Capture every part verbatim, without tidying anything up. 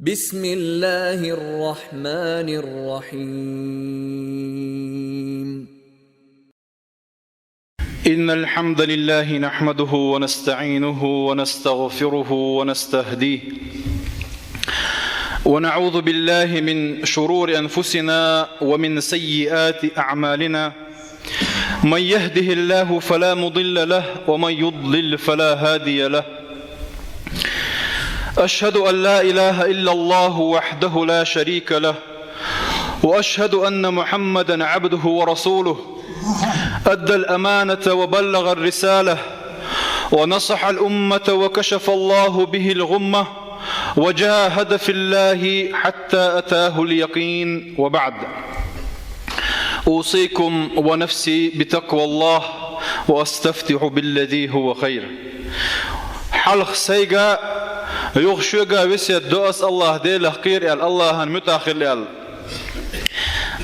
بسم الله الرحمن الرحيم. إن الحمد لله نحمده ونستعينه ونستغفره ونستهديه، ونعوذ بالله من شرور أنفسنا ومن سيئات أعمالنا. من يهده الله فلا مضل له، ومن يضلل فلا هادي له. أشهد أن لا إله إلا الله وحده لا شريك له، وأشهد أن محمدا عبده ورسوله، أدى الأمانة وبلغ الرسالة، ونصح الأمة وكشف الله به الغمة، وجاهد في الله حتى أتاه اليقين، وبعد. أوصيكم ونفسي بتقوى الله، وأستفتح بالذي هو خير. Хьалха сайга, юха шуьга весет до ас, АллахӀ Делах кхера аьлла, АллахӀан муьтӀахь хила аьлла.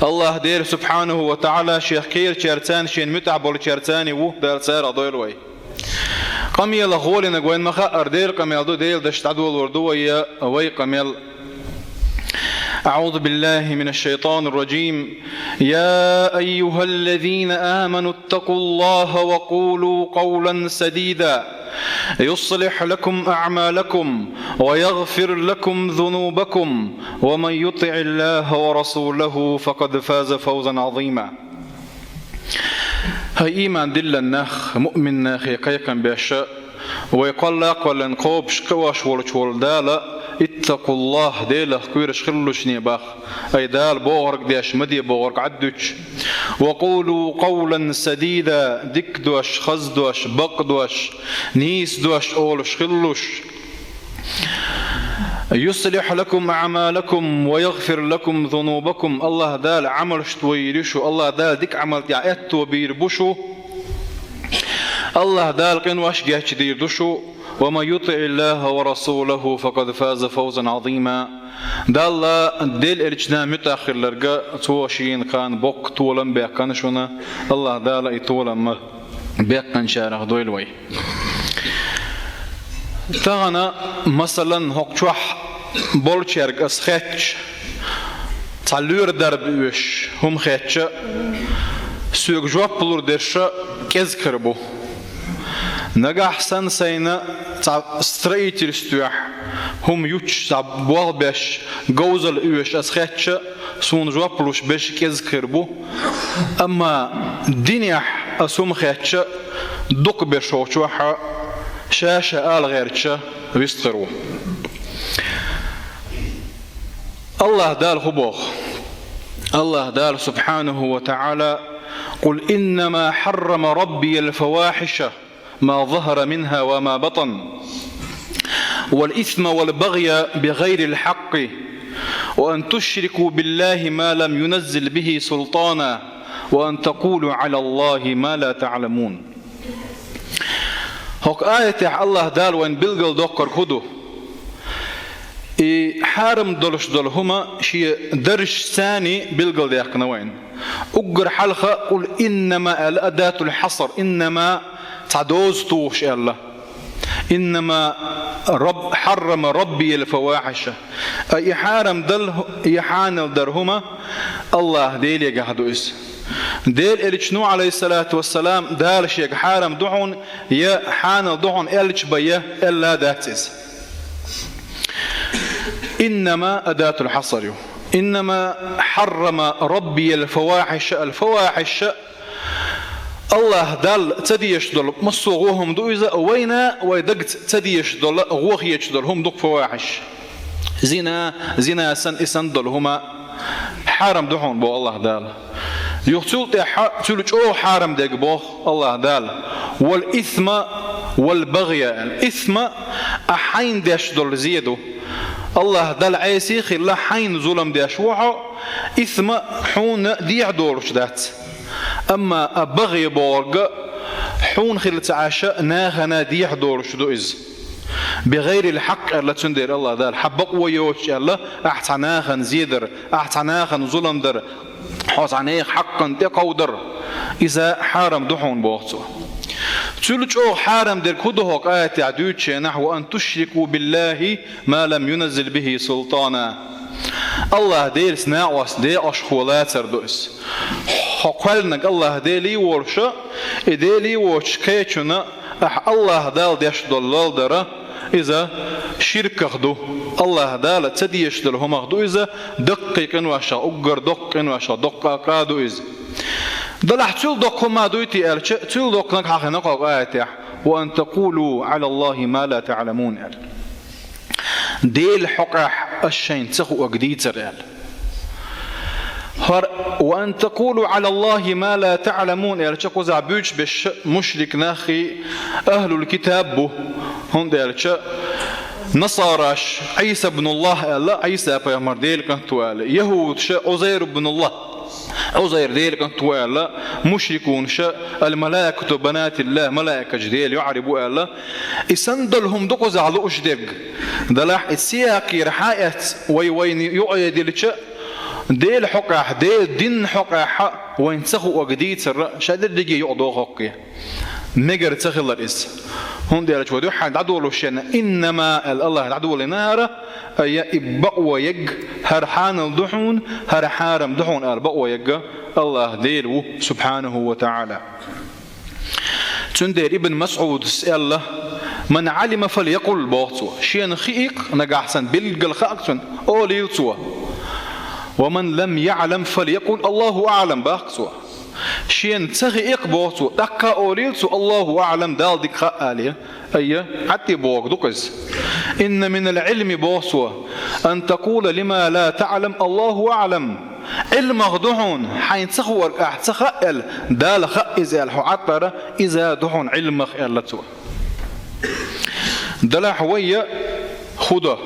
АллахӀ Дела субхьанаху ва таӀала Шех кхерачаьрца, Шен муьтӀахь болчаьрца ву, Дала царех дойла вай. Къамелах гӀолинарг вайна ма хаъара, Делан къамел ду, Делан дашца дӀадолор ду вай, вай къамел. أعوذ بالله من الشيطان الرجيم. يا أيها الذين آمنوا اتقوا الله وقولوا قولا سديدا يصلح لكم أعمالكم ويغفر لكم ذنوبكم ومن يطع الله ورسوله فقد فاز فوزا عظيما. ХӀай иман диллина нах, муъмин нахе кхайкхам беш, вай кхолла а кхоьллина кхобуш кхиош волчу волу Дала, اتقوا الله, Делах кхоьруш хилалаш боху, ай Дала бохург деш, ма де бохург Ӏаддуьтуш. وقولوا قولا سديدا, дика дош, хаза дош, бакъ дош, нийса дош олуш хилалаш. يصلح لكم أعمالكم ويغفر لكم ذنوبكم. АллахӀ Дала Ӏамалш тойийр ю шу, АллахӀ Дала дика Ӏамал тӀехь аьтто бийр бу шу. АллахӀ Дала къинош гечдийр ду шу. ومن يطع الله ورسوله فقد فاز فوزا عظيما. Далла, Делан элчанна муьтӀахь хилларг, цо шена кхана боккха толам баьккхина шуна, АллахӀ Дала и толам ма баьккхинчарах дойла вай. Тахана, масалан, хӀокху чохь болчаьрга ас хаьттича, цхьа лоьра дарба оьшуш хӀума хаьттича, соьга жоп лур дерш кӀезиг хир бу. Нагахь санна сайна цхьа строительствехь хӀума юттуш, цхьа болх беш, говзалла оьшуш ас хаьттича, суна жоп луш берш кӀезиг хир бу. Амма динехь ас хӀума хаьттича, дукха берш хӀокху чохь ша-ша ала гӀерташ вист хир ву. АллахӀ Дала хӀун боху? АллахӀ Дала субхьанаху ва таӀала: قل إنما حرم ربي الفواحش ما ظهر منها وما بطن، والإثم والبغي بغير الحق، وأن تشركوا بالله ما لم ينزل به سلطانا، وأن تقولوا على الله ما لا تعلمون. ХӀокху аятехь АллахӀ Дала вайна билгалдоккхург хӀун ду? И хьарам долуш долу хӀума шен даржашца билгалдаьккхина вайна. Уггар хьалха قل إنما аьлла, أداة الحصر, إنما цхьа доза тухуш аьлла. إنما رب حرم ربي الفواحش. Ткъа и хьарам дала, и хьанал дара хӀума АллахӀ Делегахь ду иза. Делан элчано, Ӏалайхиссалату вассалам, Дала шега хьарам ду хьуна, я хьанал ду хьуна аьллачу бен я аьлла дац иза. إنما أداة الحصر ю. إنما حرم ربي الفواحش. الفواحش АллахӀ Далла ца дезаш долу массо а вон хӀума ду иза, вайна, вай дагца ца дезаш долу, вон хеташ долу хӀума ду фавахьиш. Зина, зина санна, и санна долу хӀума хьарам ду хьуна боху АллахӀ Дала. Юха цул тӀаьхьа цул чӀогӀа хьарам дерг боху АллахӀ Дала: والإثم والبغي. Исма а хьайна деш долу зе ду. АллахӀ Далла Ӏеса а хилла, хьайна зулам деш ву хьо, исма хьуна дехьа долуш дац. Амма а багӀе бохург хьуна хилла ца Ӏаш, нахана дехьа долуш ду иза. بغير الحق аьлла цундела АллахӀ Дала, хьан бакъо йоцуш аьлла, ахь цхьа нахана зе дар, ахь цхьа нахана зулам дар, хьо цхьа нехан хьакъан тӀекховдар, иза хьарам ду хьуна боху цо. Цул чӀогӀа хьарам дерг хӀун ду хӀокху аятехь дуьйцучу хенахь: «Ва ан тушрику биллахи ма лам юназзил бихи султана». АллахӀ Делаца накъост декъашхо лацар ду иза. Хьо кхоьллинарг АллахӀ Делий волуш, и Делий воцучу кхечунна ахь АллахӀ Далла деш долу лалдар, иза ширках ду. АллахӀ Дала ца дезаш долу хӀумах ду иза, даккхий къиношах, уггар доккха къиношах доккха къа ду иза. Делахь цул доккха хӀума дуй те аьлча, цул доккханиг хьахийна кху аятехь: «Ва ан такулу Ӏала Аллахи ма ла таъламун», – аьлла. Делан хьокъехь аш шайна ца хуург дийцар аьлла. ХӀара «ва ан такулу Ӏала Аллахи ма ла таъламун» аьлча, кхузахь буьйцуш берш мушрик наххий, ахӀлул китаб бу, хӀунда аьлча насараш Ӏийса бну Аллах аьлла, Ӏийса пайхамар Делан кӀант ву аьлла, яхӀудаша Ӏузайр бну Аллах, Ӏузайр Делан кӀант ву аьлла, мушрикунаша «ал-малаикату банатиллах», малаикаш Делан йоӀарий бу аьлла, и санна долу хӀума ду кхузахь лууш дерг. Делахь и сиякхера хьан эцна вай вайна юкъаэдилча, Делан хьокъехь, Делан динан хьокъехь вайна ца хуург дийцар а ша дерриге юкъадоху хӀокхе. Мегар ца хилар иза. ХӀунда аьлча вай дуьххьара дӀадолуш шена, «иннама» аьлла АллахӀа дӀадолийна хӀара, айя, и бакъо ерг хӀара хьанал ду хьуна, хӀара хьарам ду хьуна аьлла бакъо ерг АллахӀ Дела ву, субхьанаху ва таӀала. Цундела Ибн МасӀудас аьлла: «Ман Ӏалима фалякъул», – боху цо. Шена хиъ-кх, нагахь санна билггал хаьа-кх цунна, олийла цо. «Ва ман лам яълам фалякъул Аллаху аълам», – боху-кх цо. Шена ца хиъ-кх, боху цо, тӀаккха а олийла цо: «Аллаху аълам», Далла дика хаьа, алий. Айя, хӀетте бохург ду-кх иза. «Инна минал Ӏилми», – боху цо, «ан такъула лима ла таълам Аллаху аълам». Ӏилмах ду хьуна, хьайна ца хуург ахь ца хаьа аьлла, Далла хаьа иза аьлла хьо Ӏад дар, иза ду хьуна Ӏилмах, аьлла цо. Делахь вайна хӀун до?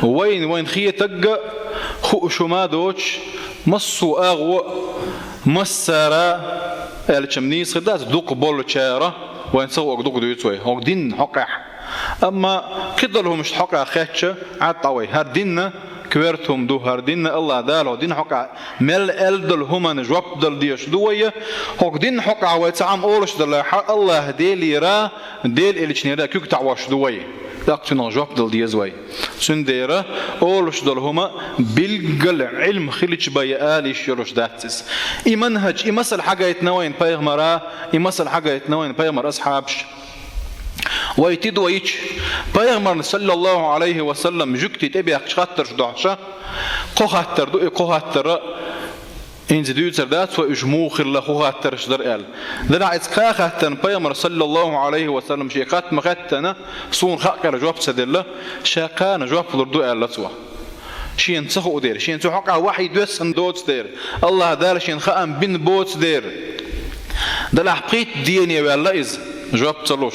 Вайна, вайна хетарг а, хууш хӀума а доцуш, массо а агӀо а, массара а, аьлча-м нийса хир дац, дукха болчара вайна ца хуург дукха дуьйцу вай хӀокху динан хьокъехь. Амма кхидолу хӀуманашна хьокъехь хетча, Ӏад дӀа вай. ХӀара дин коьрта хӀума ду, хӀара дин АллахӀ Дала хӀокху динан хьокъехь мел аьлла долу хӀуманна жоп дала дезаш ду вай. ХӀокху динан хьокъехь вай цхьа хӀума олуш далахь, АллахӀ Делера, Делан Элчанера куьг таӀош ду вай. ТӀаккха цунах жоп дала деза вай. Цундела олуш долу хӀума билггал Ӏилма хилча бен ала йиш йолуш дац иза. И манхӀаж, и масал хьагайтина вайна пайхамара, и масал хьагайтина вайна пайхамаран асхьабаша. Вай тидам йича, пайхамарна, саллаллаху Ӏалайхи ва саллам, жуьгтий тӀебехкаш хаттарш дохьуша, кхо хаттар ду, и кхо хаттар а хӀинца дуьйцур дац вай уьш муха хилла, хӀун хаттарш дара аьлла. Делахь иза кхаа хаттарна пайхамар, саллаллаху Ӏалайхи ва саллам, шен хатта ма-хаьттина, суна хаа кхера жоп ца делла, ша кхана жоп лур ду аьлла цо. Шена ца хуу дера, шена цу хьокъехь вахьий доьссина доцу дера, АллахӀ Дала шена хаам бина боцу дера. Делахь пхийтта дене ваьлла иза, жоп ца луш,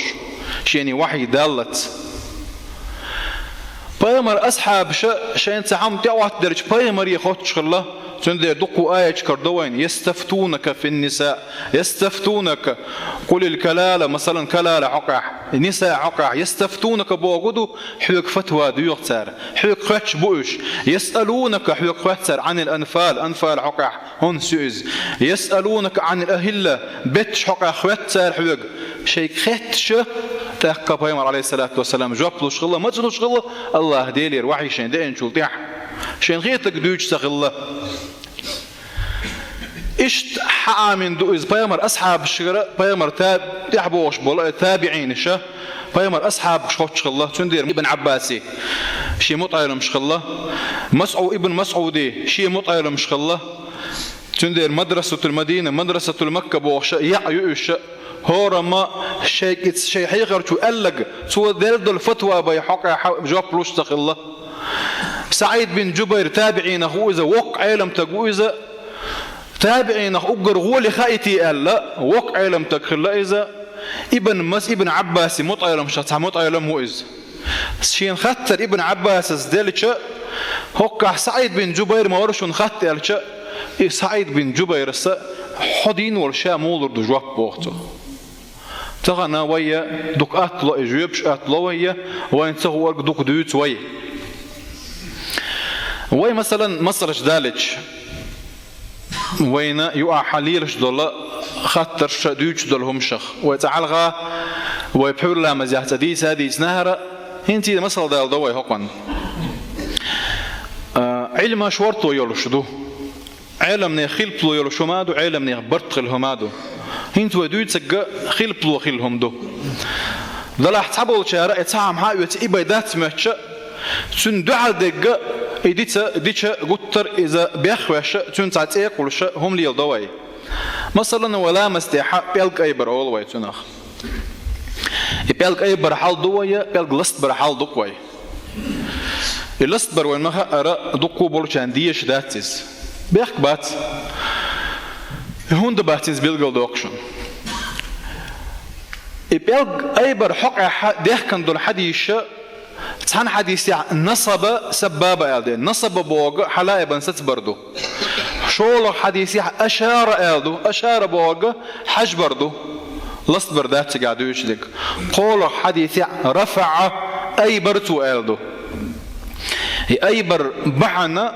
шена вахьий даллалц. Пайхамаран асхьабаша шайна цхьа хӀума тӀеӀоттаделча, пайхамаре хоттуш хилла, цундела дуккха аяташ карадо вайна: «Ястафтунака фин-ниса, ястафтунака, къулил калала», масалан, калала хьокъехь, ниса хьокъехь, «ястафтунака» бохург ду, хьоьга фатва доьху цара, хьоьга хоьттуш бу уьш. «Ясъалунака», хьоьга хоьтту цара, «Ӏанил анфал», анфал хьокъехь, хӀунда соьу иза. «Ясъалунака Ӏанил ахилла», бетташ хьокъехь хоьтту цара хьоьга. Шайга хетташа, тӀаккха пайхамар, Ӏалайхиссалату вассалам, жоп луш хилла, ма ца луш хилла, АллахӀ Делера вахьий шайна деанчул тӀаьхьа. Шайна хетарг дуьйцуш ца хилла. Иштта хьаамин ду иза пайхамар асхьабашкара, пайхамар та-, тӀехь бохуш болу, э, табиӀинаша, пайхамар асхьабаш хоттуш хилла, цундела Ибн Ӏаббаси шен мутаӀеламаш хилла, МасӀу-, Ибн МасӀуди шен мутаӀеламаш хилла, цундела Мадрасатул Мадина, Мадрасатул Макка бохуша яӀ ю уьш, хӀорамма шайга иза шайн хьехарчо аьлларг, цо делла долу фатва бен хьокъехь жоп луш ца хилла. СаӀид бин Джубайр табиӀинах ву иза, воккха Ӏеламтаг ву иза, табиӀинах уггар гӀоле хаийти аьлла, воккха Ӏеламтаг хилла иза. Ибн Мас-, Ибн Ӏаббаси мутаӀеламашах цхьа мутаӀелам ву иза. Шена хаттар Ибн Ӏаббасас делча, хӀоккхахь СаӀид бин Джубайр ма вара шуна хатта аьлча, и СаӀид бин Джубайраса: «Хьо дийна волу ша муха лур ду жоп?» – боху цо. Тахана вайя дукха атта ло и жоьпаш, атта ло вайя, вайна ца хуург дукха дуьйцу вай. Вай, масалан, масалаш далича, вайна юкъахь лелаш долу хаттарша дуьйцуш долу хӀуманашах. Вай цкъа хьалха, вай пхьуьрламазехь цкъа дийца а дийцинехьара, хӀинца а масал даладо вай хӀокхунна. А, Ӏилма шорто йолуш ду. Ӏеламнех хилпало йолуш хӀума а ду, Ӏеламнех барт хилла хӀума а ду. ХӀинца вай дуьйцург хилпало хилла хӀума ду. Делахь цхьаболчара и цхьа хӀума хьаоьцу и бен дац моьттуш, цуьнан дуьхьал дерг и дица, дича гуттар а иза бехвеш, цуьнца цӀе а кхуллуш хӀума леладо вай. Масала, вай ламаза тӀехь пӀелг айбар олу вай цунах. И пӀелг айбар хьал ду вай, я пӀелг ластабар хьал ду-кх вай. И ластабар вайна ма-хаъара дуккха а болчарна дезаш дац иза. Бехк бац. И хӀунда бац иза билгалдоккху шуна. И пӀелг айбар хьокъехь дехкина долу хьадисаш, цхьана хьадисехь «насаба саббаба» аьлла ду. «Насаба» бохург хьалаайбан сацабар ду. ШолгӀа хьадисехь «ашара» аьлла ду. «Ашара» бохург хьажбар ду. Ластабар дац цигахь дуьйцуш дерг. КхоалгӀа хьадисехь «рафаӀа», айбар цо аьлла ду. И айбар бахьана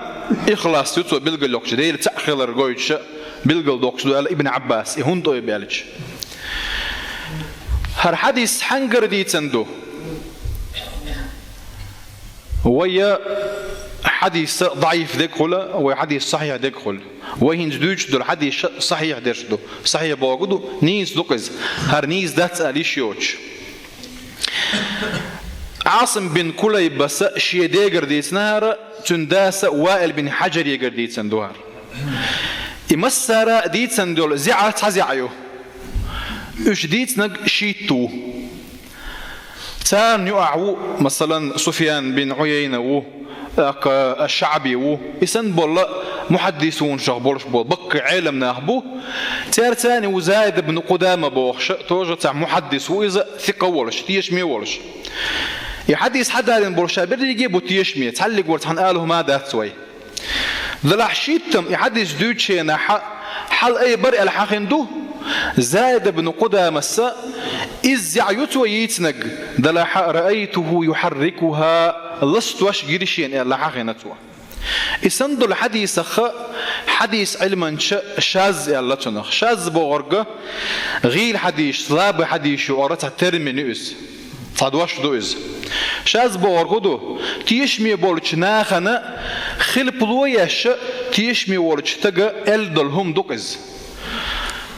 ихлас ю цо билгалйоккхуш, Дела цхьаъ хилар гойтуш билгалдоккхуш ду аьлла Ибн Ӏаббаса, и хӀунда айба аьлча. ХӀара хьадис хьаьнгара дийцина ду? Вай хьадис даӀиф дерг хуьлу, вай хьадис сахьихь дерг хуьлу. Вай хӀинца дуьйцуш долу хьадисаш сахьихь дерш ду. Сахьихь бохург ду, нийса ду-кх иза. ХӀара нийса дац ала йиш йоцуш. Ӏасим бин Кулайбаса шен дегара дийцинехьара, цуьнан даса Ваил бин Хьаджарегара дийцина ду хӀара. И массара а дийцина долу зӀе цхьа зӀе ю. Уьш дийцинарг шийтта ву. Царна юкъахь ву, масалан, Суфьян бин Ӏуяйна ву, тӀаккха Аш-ШаӀби ву. И санна болу мухьаддисунашах болуш болу баккхий Ӏеламнах бу. Цаьрца цхьаьна ву Зайд ибн Къудама бохуш, тоже цхьа мухьаддис ву иза, сикъа волуш, тешаме волуш. И хьадис хьадалийна болуш берриге а бу тешаме, цхьаллиг вара цхьаьна ала хӀума дац вай. Делахь шийттам и хьадис дуьйцучу хенахь хьал айбар аьлла хьахийна ду, Зайд ибн Къудамаса иза зӀе ю цо йийцинарг, делахь «раайтуху юхьаррикуха», ластош гира шена аьлла хьахийна цо. И санна долу хьадисах хьадис Ӏилманчаша шаз аьлла цунах. Шаз бохург гӀийла хьадисаш, слабый хьадисаш юкъара цхьа термин ю иза. Цхьа дош ду иза. Шаз бохург хӀун ду? Тешаме болчу нахана хилпало еш, тешаме волчу стага аьлла долу хӀума ду-кх иза.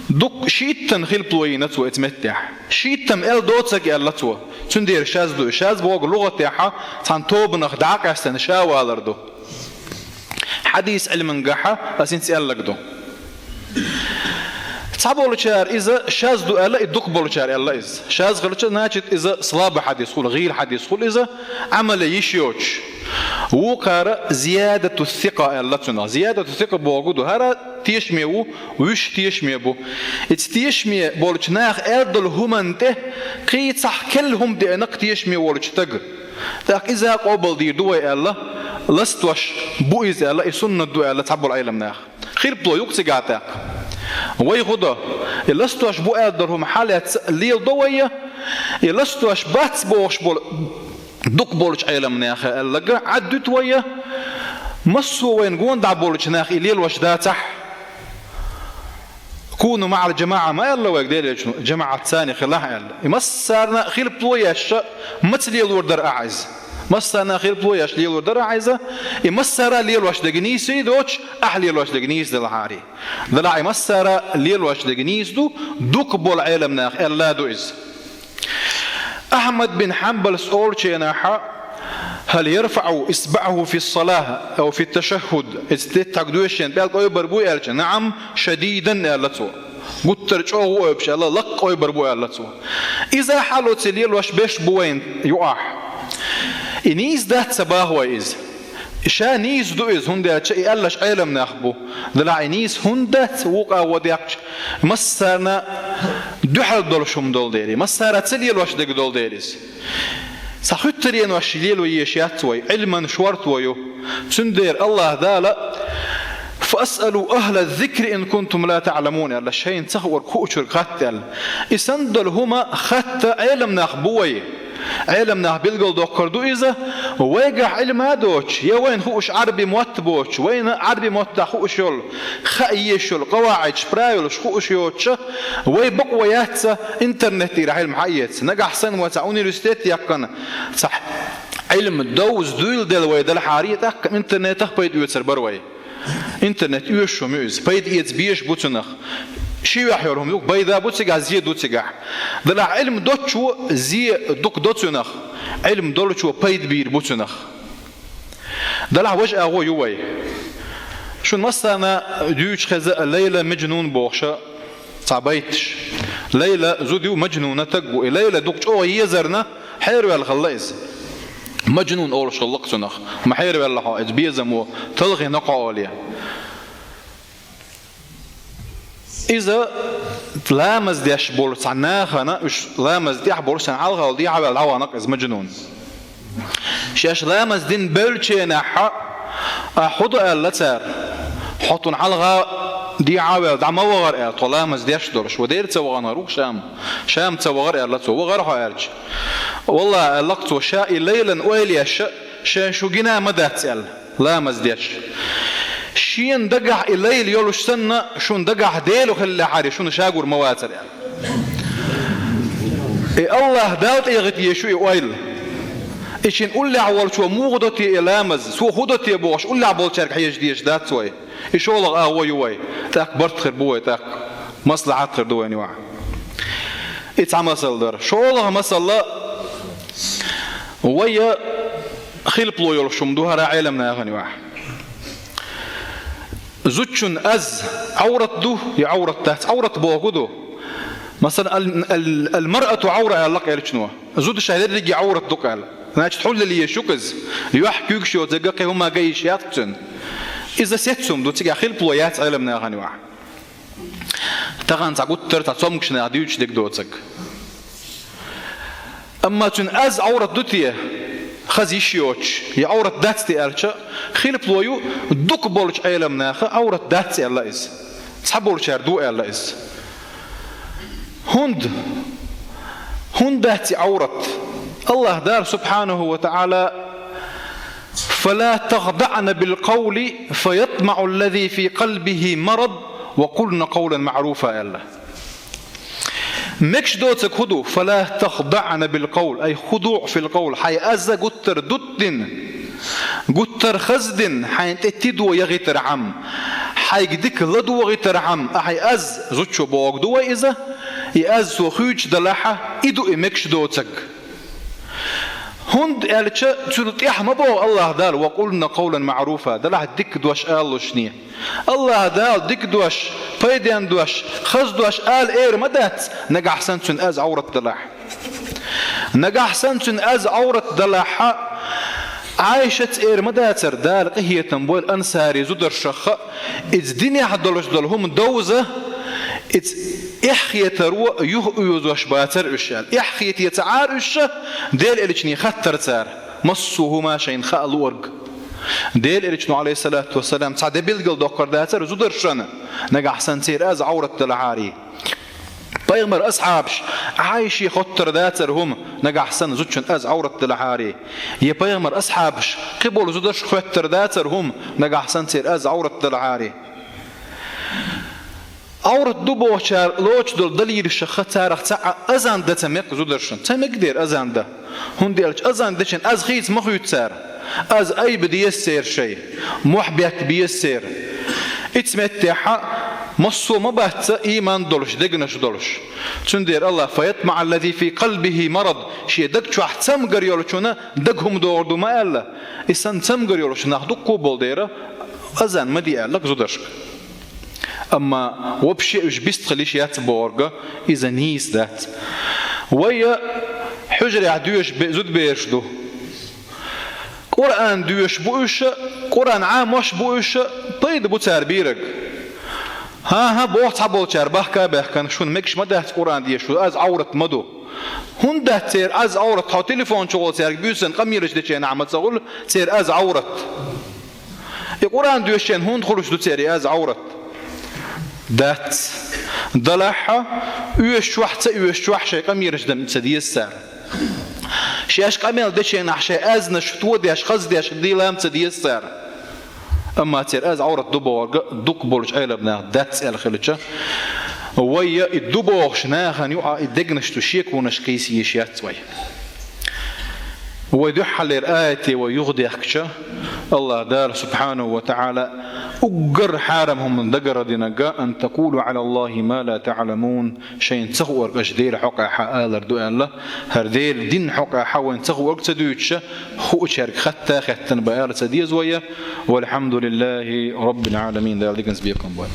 Дуккха шийттана хилпало йийна цо оцу меттехь. Шийттам аьлла доцург аьлла цо. Цундела шаз ду. Шаз бохург лугӀатехь цхьана тобанах дӀа а къаьстина ша валар ду. Хьадис Ӏилмангахь аса хӀинца аьлларг ду. Цхьаболчара иза шаз ду аьлла, и дукхахболчара аьлла иза. Шаз хилча, значит, иза слабый хьадис хуьлу, гӀийла хьадис хуьлу иза, Ӏамал ян йиш йоцуш. Вукхара зиядату сикъа аьлла цунах. Зиядату сикъа бохург ду, хӀара тешаме ву, вуьш тешаме бу. Иза тешаме болчу наха аьлла долу хӀуманна тӀе кхин цхьа керла хӀума деана-кх тешаме волчу стага. ТӀаккха иза къобалдийр ду вай аьлла, ластош бу иза аьлла, и суннат ду аьлла цхьаболу Ӏеламнаха. Хилпало ю-кх цигахь тӀаккха. Вай хӀун до? И ластош бу аьлла долу хӀума хьалаэцна леладо вай, и ластош бац бохуш болу дукхахболчу Ӏеламнаха аьлларг Ӏаддуьту вай, массо а вайна гонах болчу наха и лелош дацахь. «Куну маӀал жамаӀа» ма аьлла вайга Делан Элчано, жамаӀатца хилахь аьлла. И массарна а хилпало еш, маца лелор дара ахьа иза? Массарна а хилпало еш лелор дара ахьа иза, и массара а лелош дерг нийса доцуш, ахьа лелош дерг нийса делахьара. Делахь и массара а лелош дерг нийса ду, дукхахболу Ӏеламнаха аьлла ду иза. Ахьмад бин Хьанбалс олучу хенахь: «Хьал ярфаӀу исбаӀаху фи ссалахь ау фи ташаххуд?» Иза теттахь доьшуш шен пӀелг ойбар буй аьлча, «наӀам, шадидан», аьлла цо. Гуттар а чӀогӀа ву ойбуш аьлла, лакха ойбар бу аьлла цо. Иза хьалоций лелош берш бу вайна юкъахь. И нийса дац ца боху вай иза. Ша нийса ду иза, хӀунда аьлча и аьлларш Ӏеламнах бу. Делахь и нийса хӀунда дац вукху агӀо деккхача, массарна дуьхьал долуш хӀума долу дела, массара ца лелош дерг долу дела иза. Цхьа хуьттаренаш лело езаш яц вай, Ӏилман шорто ю. Цундела АллахӀ Дала: «Фасъалу ахьла ззикри ин кунтум ла таӀламун», аьлла, шайна ца хуург хуучуьрга хатта аьлла. И санна долу хӀума хатта Ӏеламнах бу вай. Ӏеламнаха билгалдоккхур ду иза, вайгахь Ӏилма доцуш, я вайна хууш Ӏарби мотт боцуш, вайна Ӏарби моттахь хууш йолу, хаа езаш йолу къаваӀидаш, правилаш хууш йоцуша, вай бакъо яц цхьа интернет тӀера Ӏилма хьаэца. Нагахь санна вай цхьа университет яьккхина, цхьа Ӏилма довза дуйла делла вай делахьара, тӀаккха интернетах пайда оьцур бара вай. Интернет оьшуш хӀума ю иза, пайда эца безаш бу цунах. Ши вехьор хӀума ю, пайда бу цигахь, зе ду цигахь. Делахь Ӏилма доцучо зе дукха до цунах, Ӏилма долчо пайда бийр бу цунах. Делахь важа агӀо ю вай. Шуна массарна дуьйцуш хеза Лайла Маджнун бохуша цхьа байташ. Лайла зуда ю, Маджнуна таг ву. И Лайла дукха чӀогӀа езарна, хьераваьлла хилла иза. Маджнун олуш хилла-кх цунах. Ма хьераваьлла хьо, иза безамо, талхийна-кх хьо олий. Иза ламаз деш болу цхьа нахана, уьш ламаз тӀехь болуш цхьана хьалха дехьаваьлла дӀавахана-кх иза Маджнун. Шаьш ламаз дина бевллаченахьа, а хӀун до аьлла цара? Хьо тхуна хьалха дехьаваьлла дӀа ма вахара аьлла, тхо ламаз деш долуш. Ва дера ца вахана хир ву-кх Шам. Шам ца вахара аьлла цо, вахара хьо аьлча. Валлахьи, аьлла-кх цо, ша и Лайлан ойла еш, шайн шу гина ма дац аьлла, ламаз деш. Шена дагахь и Лайла йолуш санна, шуна дагахь Дела хиллехьара, шуна ша гур ма вацара аьлла. И Аллахь Далла тӀехита езаш ю и ойла. И шен уллехь волчо муха до те и ламаз, цо хӀун до те бохуш, уллехь болчаьрга хьежа дезаш дац вай. И шолгӀа агӀо ю вай. ТӀаккха барт хир бу вай, тӀаккха маслахьат хир ду вайна юкъахь. И цхьа масал дара. ШолгӀа масал, вай хилпало йолуш хӀума ду хӀара Ӏеламнахана юкъахь. Зудчун аз Ӏаврат ду я Ӏаврат дац? Ӏаврат бохург ду. Масалан, ал-, ал-, ал-маръату Ӏавра аьлла-кх элчано. Зуда шайн дерриге Ӏаврат ду-кх аьлла. Значит, хьуллал езаш ю-кх иза. Юьхь куьйгаш йоцург, кхин хӀума ган йиш яц-кх цуьнан. Иза сецца хӀума ду, цигахь хилпало яц Ӏеламнахана юкъахь. Тахана цхьа гуттар а цхьа цомгуш наха дуьйцуш дерг доцург. Амма цуьнан аз Ӏаврат ду те, хаза йиш йоцуш, я Ӏаврат дац те аьлча, хилпало ю, дукха болчу Ӏеламнаха Ӏаврат дац аьлла иза. Цхьаболчара ду аьлла иза. ХӀунда? ХӀунда дац и Ӏаврат? Аллахь Дала, субхьанаху ва таӀала: «Фала тахдагӀна бил къавли, фа ятмаӀа ллази фи къалбихи марад, ва къулна къавлан маӀруфа», аьлла. Мегаш доцург хӀун ду? «Фала тахдагӀна бил къавл», ай худуӀ фил къавл, хьайн аз гуттар а дуттина, гуттар а хаздина, хьайна тӀе тидо яхийтархьама, хьайга дика ладогӀийтархьама, ахь и аз зудчо бохург ду вай иза, и аз цо хуьйцуш далахьа, и ду и мегаш доцург. ХӀунда аьлча, цул тӀаьхьа ма боху Аллахь Дала: «Ва къулна къавлан маӀруфа», далахь дика дош алалушний. Аллахь Дала дика дош, пайденна дош, хаза дош ала эр ма дац, нагахь санна цуьнан аз Ӏаврат далахь. Нагахь санна цуьнан аз Ӏаврат далахьа, Ӏайшаца эр ма дацара, Дала къинхетам бойла ансари зударшах а, иза динехь долуш долу хӀума довза, иза эхь хетаро юха оьзош бацара уьш аьлла. Эхь хетий ца Ӏара уьш, Делан элчане хаттара цара, массо а хӀума шайна хаа луург. Делан элчано, Ӏалайхиссалату вассалам, цхьа де билгалдоккхур дацара зударшна, нагахь санна церан аз Ӏаврат далахьарий. Пайхамаран асхьабаш Ӏайше хоттур дацара хӀума, нагахь санна зудчун аз Ӏаврат далахьарий. Я пайхамаран асхьабаш кхиболу зударшка хоттур дацара хӀума, нагахь санна церан аз Ӏаврат далахьарий. Ӏаврат ду бохучара лоцуш долу далилашха царах цхьаъ азан дан ца мега зударшна. Ца мега дера азан дан. ХӀунда аьлча азан дечун аз хийца ма хуьйцу цара. Аз айба деза церан шайн, мохь бетта беза церан. Ицу меттехьа массо а ма бац ийман долуш, дегнаш долуш. Цундела Аллах: «Фа ятмаӀа ллази фи къалбихи марад», шен даг чохь цамгар йолчунна даг хӀума догӀур ду ма аьлла. И санна цамгар йолуш нах дуккха а болу дера, азан ма де аьлла-кх зударшка. Амма вообще уьш бист хила йиш яц бохург, иза нийса дац. Вай хьуьжарехь доьшуш бе-, зудабераш ду. Къуръан доьшуш бу уьш, Къуръан Ӏамош бу уьш, пайда бу цара бийриг. ХӀан-хӀа, боху цхьаболчара, бахка а баьхкина, шуна мегаш ма дац Къуръан деша, шу аз Ӏаврат ма ду. ХӀунда дац церан аз Ӏаврат? Хьо телефон чухула цаьрга буьйсанна къамелаш дечу хенахь ма ца хуьлу церан аз Ӏаврат? И Къуръан доьшучеран хӀунда хуьлуш ду церан и аз Ӏаврат? Дац. Далахьа, оьшучохь а, ца оьшучохь а шайн къамелаш дан ца деза цара. Шаьш къамел деченахь шайн аьзнаш тодеш, хаздеш дийла ца деза цара. Амма церан аз Ӏаврат ду бохург дукха болчу Ӏелам наха дац аьлла хилча, вай и ду бохуш нахана юкъахь и дегнаш чу шеконаш кхийса йиш яц вай. Вай дуьххьарлера аяте вай юхадехкича, Аллах Дала субхьанаху ва таӀала уггар хьарам хӀума дагара динарг: «Ан такулу Ӏала Аллахи ма ла таӀламун», шайна ца хуург аша Делан хьокъехь алар ду аьлла, хӀара Делан дин хьокъехь вайна ца хуург ца дуьйцуша, хуучаьрга хатта хеттана бан ала ца деза вай. Валхьамдулиллахи Раббил Ӏаламин, Дала диканца бекхам бой.